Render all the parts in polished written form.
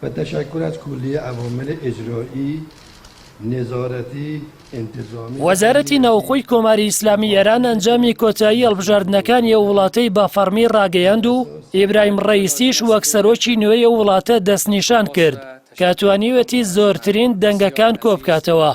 و تشکر از کلیه عوامل اجرایی، نظارتی، انتظامی. وەزارەتی ناوخۆی کۆماری ئیسلامی ئێران ئەنجامی کۆتایی هەڵبژاردنەکانی ئەو وڵاتەی بە فەڕمی ڕاگەیاند و ئیبراهیم ڕەئیسیش وەک سەرۆکی نوێی ئەو وڵاتە دەستنیشان کرد کە توانیویەتی زۆرترین دەنگەکان کۆبکاتەوە.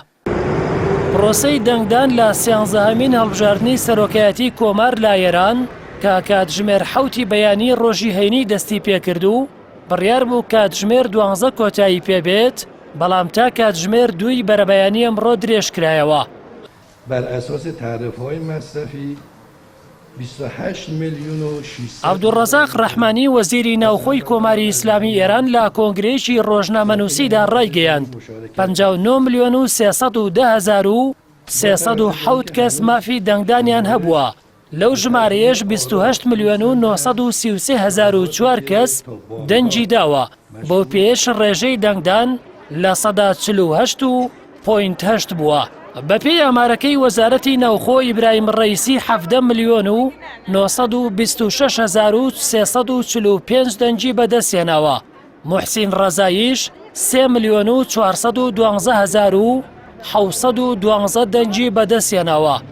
پرۆسەی دەنگدان لە سیانزەهەمین هەڵبژاردنی سەرۆکایەتی کۆمار لە ئێران کە کاتژمێر حەوتی بەیانی ڕۆژی هەینی دەستی پێکرد و بڕیار بوو کاتژمێر دوانزە کۆتایی پێبێت، بەڵام تا کاتژمێر دووی بەرەبەیانی ئەمڕۆ درێژکرایەوە. بر اساس تعرفه‌های مصرفی 28 میلیون و 600 عەبدولڕەزاق ڕەحمانی وەزیری ناوخۆی کۆماری ئیسلامی ئێران لە کۆنگرەیەکی ڕۆژنامەنووسیدا ڕایگەیاند، 59 ملیۆن و 310 هەزار و 307 کەس مافی دەنگدانیان هەبووە، لەو ژمارەیەش 28 ملیۆن و 933 هەزار و چوار کەس دەنگی داوە، بەو پێیەش ڕێژەی دەنگدان 48% و point هەشت بووە. بەپێی ئامارەکەی وەزارەتی ناوخۆ ئیبراهیم ڕەئیسی 17 ملیۆن و 926 هەزار و 345 دەنگی بەدەستهێناوە، موحسین ڕەزاییش سێ ملیۆن و 412 هەزار و 712 دەنگی بەدەستهێناوە.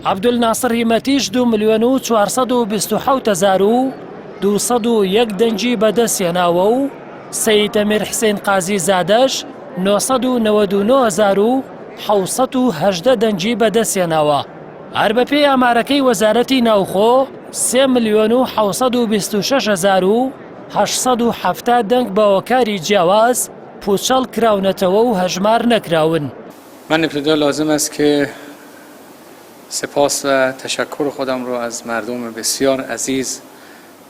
عەبدولناسر هیمەتیش 2 ملیۆن و 427 هەزار و 201 دەنگی بەدەستهێناوە و سەید ئەمیر حسین قازی زادەش 999 هەزار و 718 دەنگی بەدەستهێناوە. هەر بەپێی ئامارەکەی وەزارەتی ناوخۆ، سێ ملیۆن و 726 هەزار و 870 دەنگ بە هۆکاری جیاواز پووچەڵ کراونەتەوە و هەژمار نەکراون. من ابتدا لازم است که سپاس و تشکر خودم را از مردم بسیار عزیز،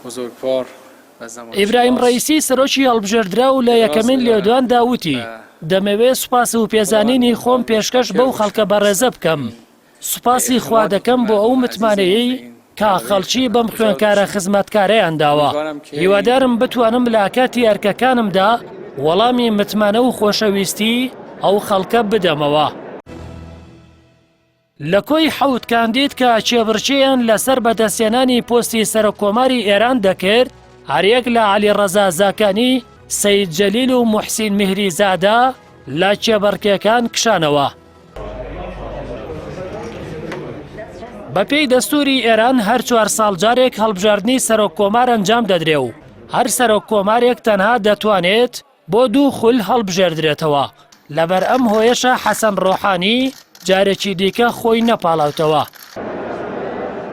بزرگوار و زمان ئیبراهیم شناس ڕەئیسی سەرۆکی هەڵبژێردراو لە یەکەمین لێدواندا وتی، دەمەوێ سوپاس و پێزانینی خۆم پێشکەش بەو خەڵکە بەڕێزە بکەم. سوپاسی خوا دەکەم بۆ ئەو متمانەیەی کە خەڵکی بەم خوێندکارە خزمەتکارەیان داوە. هیوادارم بتوانم لە کاتی ئەرکەکانمدا وەڵامی متمانە و خۆشەویستی ئەو خەڵکە بدەمەوە. لە کۆی حەوت کاندید کە کێبڕکێیان لەسەر بەدەستهێنانی پۆستی سەرۆککۆماری ئێران دەکرد، هەریەک لە عەلیڕەزا زاکانی، سەید جەلیل و موحسین میهریزادە لە کێبڕکێکان کشانەوە. بەپێی دەستووری ئێران هەر چوار ساڵ جارێک هەڵبژاردنی سەرۆک کۆمار ئەنجام دەدرێ و هەر سەرۆک کۆمارێک تەنها دەتوانێت بۆ دوو خول هەڵبژێردرێتەوە، لەبەر ئەم هۆیەشە حەسەن ڕۆحانی جارێکی دیکە خۆی نەپاڵاوتەوە.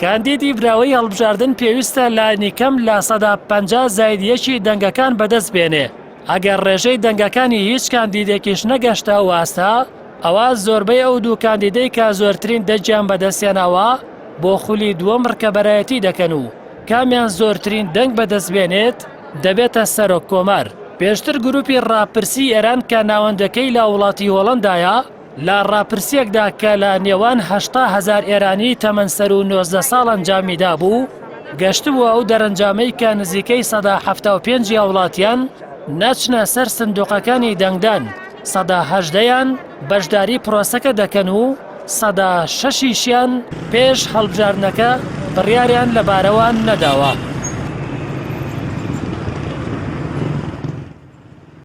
کاندیدی براوەی هەڵبژاردن پێویستە لانیکەم 50% زاید یەکی دەنگەکان بەدەست بێنێ، ئەگەر ڕێژەی دەنگەکانی هیچ کاندیدێکیش نەگەشتە ئەو ئاستە، ئەوا زۆربەی ئەو دوو کاندیدەی کە زۆرترین دەنگیان بەدەستهێناوە بۆ خولی دووەم ڕکەبەرایەتی دەکەن و کامیان زۆرترین دەنگ بەدەستبێنێت دەبێتە سەرۆک کۆمار. پێشتر گروپی ڕاپرسی ئێران کە ناوەندەکەی لە وڵاتی هۆڵەندایە، لە ڕاپرسییەکدا کە لە نێوان 80 هەزار ئێرانی تەمەن سەروو 19 ساڵ ئەنجامی دابوو، گەشتبووە ئەو دەرەنجامەی کە نزیکەی 75% ی هاوڵاتیان ناچنە سەر سندوقەکانی دەنگدان، 18% یان بەشداری پرۆسەکە دەکەن و 6% یشیان پێش هەڵبژاردنەکە بڕیاریان لەبارەوە نەداوە.